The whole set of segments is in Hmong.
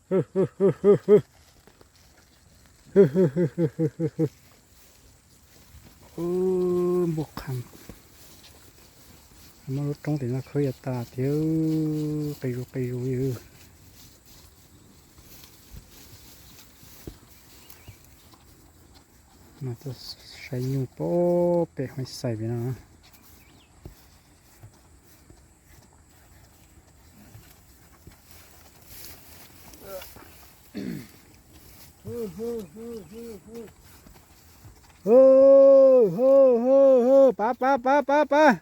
Npua qhab, muab lub roob tim no khawb yav tas tiag, qi zus qi zus li. Mas tuaj saib nyuj pem hav xais pem no. Pab, pab, pab, pab, pab.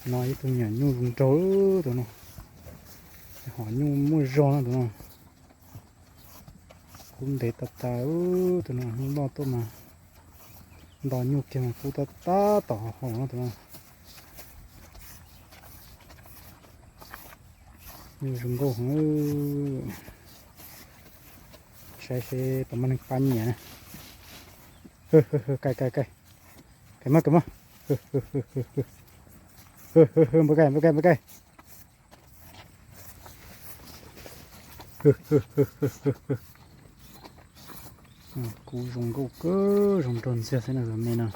No ib tug me nyuam nyuj zoo nraug tus no. Hom nyuj muaj zog no tus no. Kub ntev tas tas tus no, hnub no tuaj mas nto nyuj kiag mas kub tab tab tom haus no tus no. Nyuj zoo nkauj heev. Saib seb puas muaj neeg pab nyiam na. Kaij, kaij, kaij. Kaij mog, kaij mog. Npua kaij, npua kaij, npua kaij. Kub zoo nkauj kawg, zoo nraug ntxiag xwb na me no.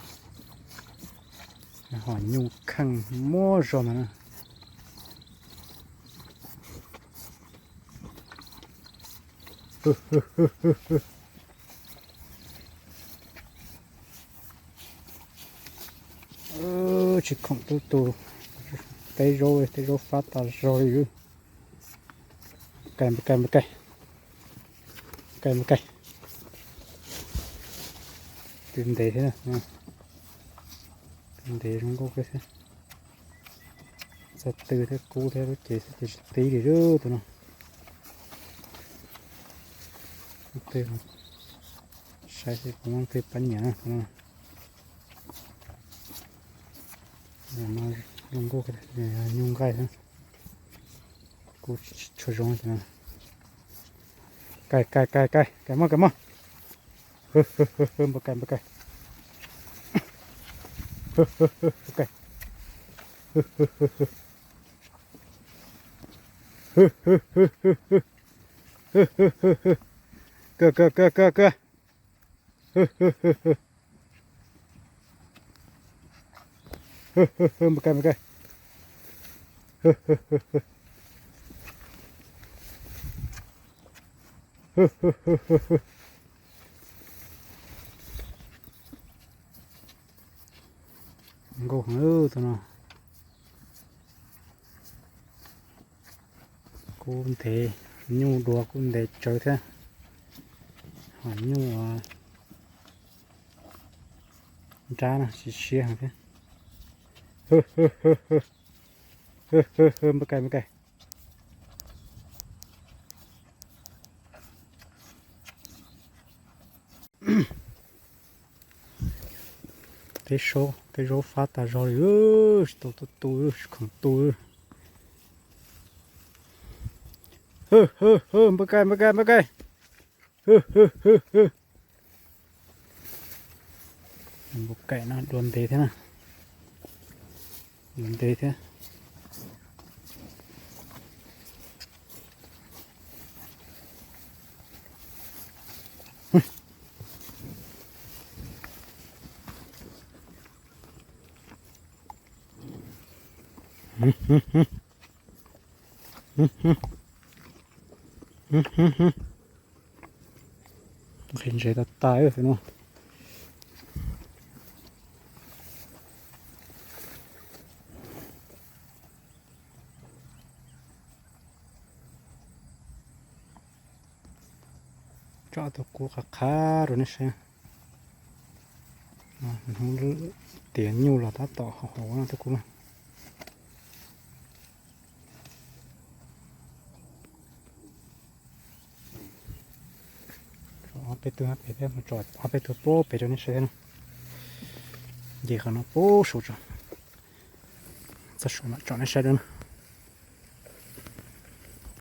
Hom nyuj kheej muaj zog mas na. Tsis khoom tub tu, teb zaub, teb zaub fab tas zog li. Kaij, npua kaij, npua kaij. Kaij, npua kaij. Twb ntev thiab, twb ntev zoo nkauj kawg thiab. Txog tw thiab kub thiab lub cev xwb ces tsis tib li tus no. Saib seb puas muaj twg pab nyiam na tus no. Zoo nkauj, nyuj nqaij xwb. Kub tsis tshua zoo tus no. Kaij, kaij, kaij, kaij, kaij mog, kaij mog. Npua kaij, npua kaij. Npua kaij. Kawg, kawg, kawg, kawg, kawg. Npua kaij, npua kaij. Nkauj heev tus no. Kub ntev, nyuj dua kub ntev tsawv thiab. Hom nyuj nrab no siab siab heev thiab. Npua kaij, npua kaij. Teb zaub, teb zaub fab tas zog li, tsis tau tuaj tu, tsis khoom tu. Npua kaij, npua kaij, npua kaij. Npua kaij no dua ntev thiab na. Dua ntev thiab. Nqhis ntses tas tas no. Tso tus kub qab qhab rau nej saib. Hnub tiav nyuj los tab tom haus haus no tus kub na. Ob peb tug pem thiab, tso ob peb tug pem rau nej saib thiab na. Nce qhov no pem saum tso, txog saum no tso nej saib na.